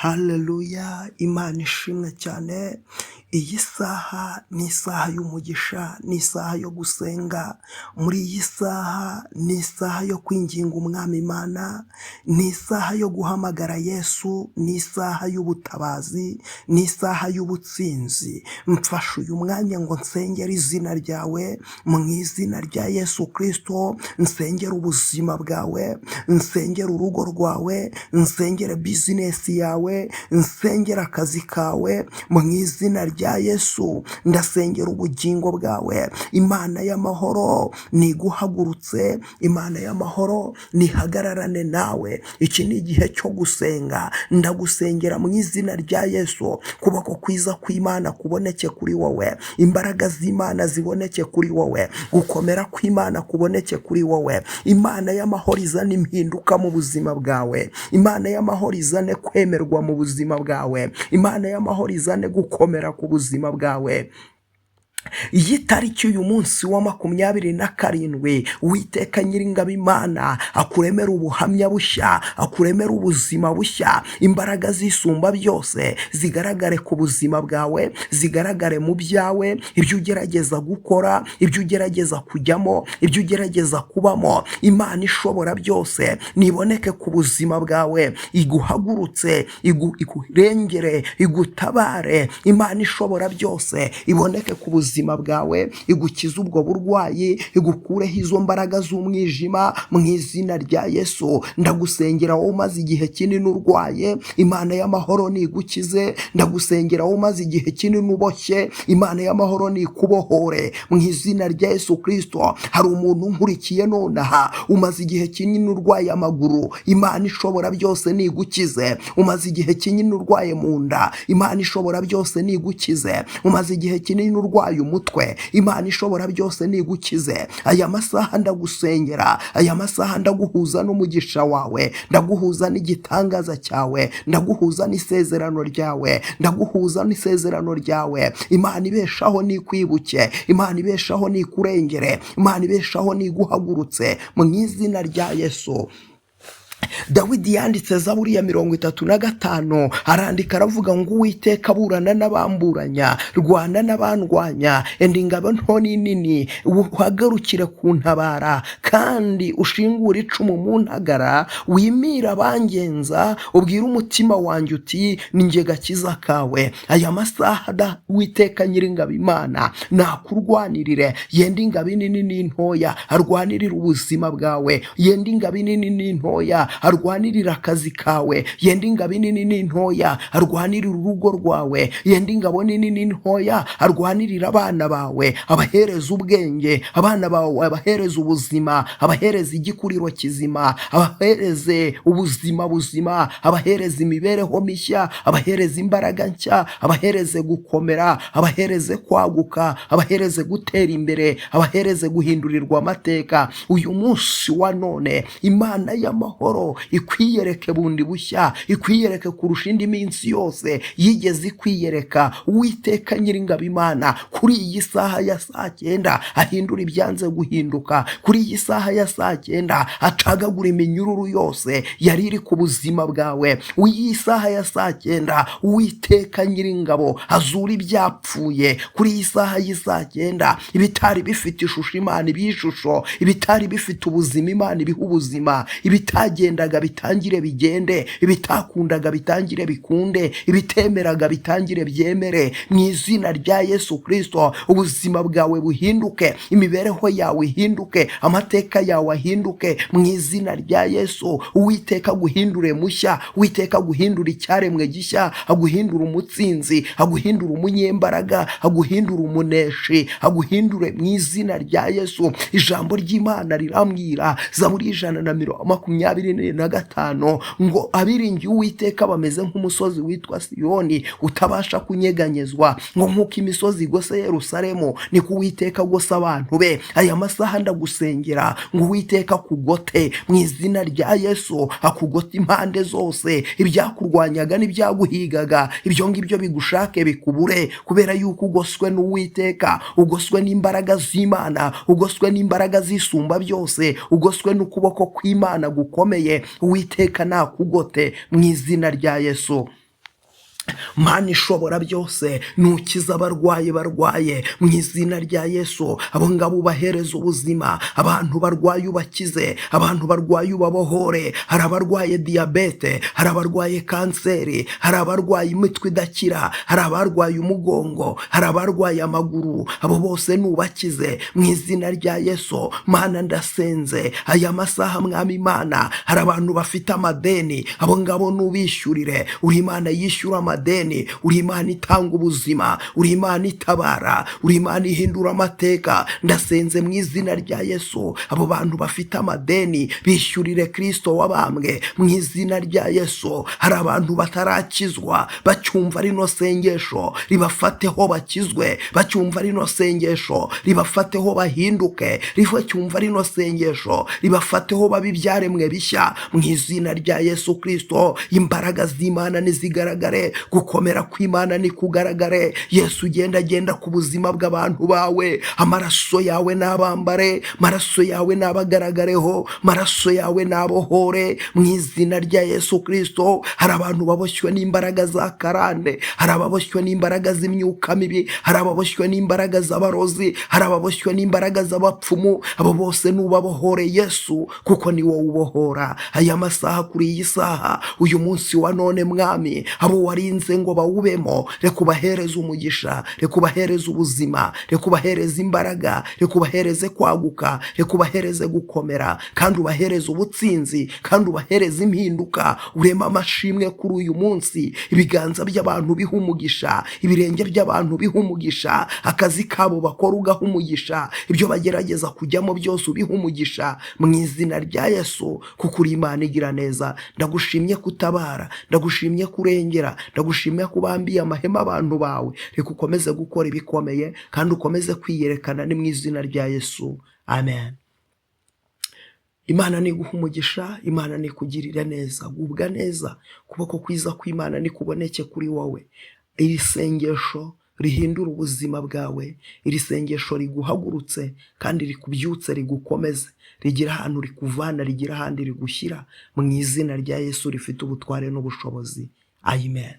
Haleluya, Imana ishimwe cyane. Iyi saha ni isaha y'umugisha, ni isaha yo gusenga. Muri iyi saha ni isaha yo kwinginga Umwami Imana, ni isaha yo guhamagara Yesu, ni isaha y'ubutabazi, ni isaha y'ubutsinzi. Mfashe uyu mwanya ngo nsengere izina ryawe mu izina rya Yesu Kristo, nsengere ubuzima bwawe, nsengere urugo rwawe, nsengere bizinesi yawe, nsengere akazi kawe mu izina rya Yesu. Ndasengera ubugingo bwawe. Imana y'amahoro niguhagurutse, Imana y'amahoro nihagararane nawe. Iki ni igihe cyo gusenga. Ndagusengera mu izina rya Yesu, kuboko kwiza kw'Imana kuboneke kuri wowe, imbaraga z'Imana ziboneke kuri wowe, gukomera kw'Imana kuboneke kuri wowe. Imana y'amahoro izane impinduka mu buzima bwawe, Imana y'amahoro izane kwemerwa mu buzima bwawe, Imana y'amahoro izane gukomera ku buzima bwawe. Iyi tariki, uyu munsi wa 27, Uwiteka Nyiringabo Imana akuremera ubuhamya bushya, akuremera ubuzima bushya. Imbaraga zisumba byose zigaragare ku buzima bwawe, zigaragare mu byawe, ibyo ugerageza gukora, ibyo ugerageza kujyamo, ibyo ugerageza kubamo. Imana ishobora byose niboneke ku buzima bwawe, iguhagurutse, ikurengere, igutabare. Imana ishobora byose iboneke ku buzima bwawe, igukize ubwo burwayi, igukureho izo mbaraga z'umwijima mu izina rya Yesu. Ndagusengera wowe umaze igihe kinini urwaye, Imana y'amahoro nigukize. Ndagusengera wowe umaze igihe kinini uboshye, Imana y'amahoro nikubohore mu izina rya Yesu Kirisito. Hari umuntu unkurikiye nonaha umaze igihe kinini urwaye amaguru, Imana ishobora byose nigukize. Umaze igihe kinini urwaye mu nda, Imana ishobora byose nigukize. Umaze igihe kinini urwaye umutwe, Imana ishobora byose nigukize. Aya masaha ndagusengera, aya masaha ndaguhuza n'umugisha wawe, ndaguhuza n'igitangaza cyawe, ndaguhuza n'isezerano ryawe, ndaguhuza n'isezerano ryawe. Imana ibeshaho nikwibuke, Imana ibeshaho nikurengere, Imana ibeshaho niguhagurutse mu izina rya Yesu. Dawidi yanditse Zaburi ya 35, arandika aravuga ngo: "Uwiteka, aburana n'abamburanya, rwana n'abandwanya, enda ingabo nto n'inini, uhagarukire kuntabara, kandi ushingure icumu mu ntagara, wimire abangenza, ubwire umutima wanjye uti: 'Ni njye gakiza kawe.'" Aya masaha da Uwiteka Nyiringabo Imana nakurwanirire, yenda ingabo inini n'intoya, arwanirire ubuzima bwawe, yenda ingabo inini n'intoya, arwanirira akazi kawe, yenda ingabo nini n'intoya, arwanirira urugo rwawe, yenda ingabo nini n'intoya, arwanirira abana bawe, abahereza ubwenge, abana bawe abahereza ubuzima, abahereza igikuriro kizima, abahereze ubuzima buzima, abahereza imibereho mishya, abahereza imbaraga nshya, abahereze gukomera, abahereze kwaguka, abahereze gutera imbere, abahereze guhindurirwa amateka. Uyu munsi wa none Imana y'amahoro ikwiyereke bundi bushya, ikwiyereke kurusha indi minsi yose yigeze ikwiyereka. Uwiteka Nyiringabo Imana kuri iyi saha ya saa 9 ahindura ibyanze guhinduka, kuri iyi saha ya saa 9 acagagura iminyururu yose yari iri ku buzima bwawe, iyi saha ya saa 9 Uwiteka Nyiringabo azura ibyapfuye, kuri iyi saha y'isaa 9 ibitari bifite ishusho Imana ibihe ishusho, ibitari bifite ubuzima Imana ibihe ubuzima, ibitagendaga bitangire bigende, ibitakundaga bitangire bikunde, ibitemeraga bitangire byemere mu izina rya Yesu Kirisito. Ubuzima bwawe buhinduke, imibereho yawe ihinduke, amateka yawe ahinduke mu izina rya Yesu. Uwiteka aguhindure mushya, Uwiteka aguhindure icyaremwe gishya, aguhindure umutsinzi, aguhindure umunyembaraga, aguhindure umuneshi, aguhindure mu izina rya Yesu. Ijambo ry'Imana rirambwira, Zaburi 125, ngo abiringiye Uwiteka bameze nk'umusozi witwa Siyoni utabasha kunyeganyezwa, ngo nk'uko imisozi igose Yerusalemu, niko Uwiteka agose abantu be. Aya masaha ndagusengera ngo Uwiteka akugote mu izina rya Yesu, akugote impande zose. Ibyakurwanyaga n'ibyaguhigaga, ibyo ngibyo bigushake bikubure, kubera yuko ugoswe n'Uwiteka, ugoswe n'imbaraga z'Imana, ugoswe n'imbaraga zisumba byose, ugoswe n'ukuboko kw'Imana gukomeye. Uwiteka nakugote mu izina rya Yesu. Mana ishobora byose, nukiza abarwayi barwaye mu izina rya Yesu. Abo ngabo ubahereza ubuzima, abantu barwaye ubakize, abantu barwaye ubabohore. Hari abarwaye diyabete, hari abarwaye kanseri, hari abarwaye imitwe idakira, hari abarwaye umugongo, hari abarwaye amaguru, abo bose nubakize mu izina rya Yesu. Mana, ndasenze aya masaha, Mwami Imana, hari abantu bafite amadeni, abo ngabo nubishyurire. Uri Imana yishyura amadeni, uri Imana itanga ubuzima, uri Imana itabara, uri Imana ihindura amateka. Ndasenze mu izina rya Yesu, abo bantu bafite amadeni bishyurire Kristo wabambwe mu izina rya Yesu. Hari abantu batarakizwa bacyumva rino sengesho, ribafateho bakizwe, bacyumva rino sengesho ribafateho bahinduke, bacyumva rino sengesho ribafateho babe ibyaremwe bishya mu izina rya Yesu Kristo. Imbaraga z'Imana nizigaragare, gukomera kw'Imana nikugaragare. Yesu, ugenda agenda ku buzima bw'abantu bawe, amaraso yawe nabambare, amaraso yawe nabagaragareho, amaraso yawe nabohore mu izina rya Yesu Kristo. Hari abantu baboshywe n'imbaraga za karande, hari ababoshywe n'imbaraga z'imyuka mibi, hari ababoshywe n'imbaraga z'abarozi, hari ababoshywe n'imbaraga z'abapfumu. Abo bose nubabohore Yesu, kuko ni wowe ubohora. Aya masaha, kuri iyi saha, uyu munsi wa none, Mwami, abo warinze ngo bawubemo, reka ubahereze umugisha, reka ubahereze ubuzima, reka ubahereze imbaraga, reka ubahereze kwaguka, reka ubahereze gukomera, kandi ubahereze ubutsinzi, kandi ubahereze impinduka. Urema amashimwe kuri uyu munsi, ibiganza by'abantu biha umugisha, ibirenge by'abantu biha umugisha, akazi kabo bakora ugaha umugisha, ibyo bagerageza kujyamo byose ubiha umugisha mu izina rya Yesu, kuko uri Imana igira neza. Ndagushimye kutabara, ndagushimye kurengera, ndagushimye kubambiye amahema abantu bawe. Reka ukomeze gukora ibikomeye kandi ukomeze kwiyerekana, ni mu izina rya Yesu, amen. Imana niguha umugisha, Imana nikugirire neza, gubwa neza, ukuboko kwiza kw'Imana nikuboneke kuri wowe. Iri sengesho rihindura ubuzima bwawe, iri sengesho riguhagurutse kandi rikubyutse, rigukomeze, rigira ahantu rikuvana, rigira ahandi rigushyira mu izina rya Yesu rifite ubutware n'ubushobozi. Amen.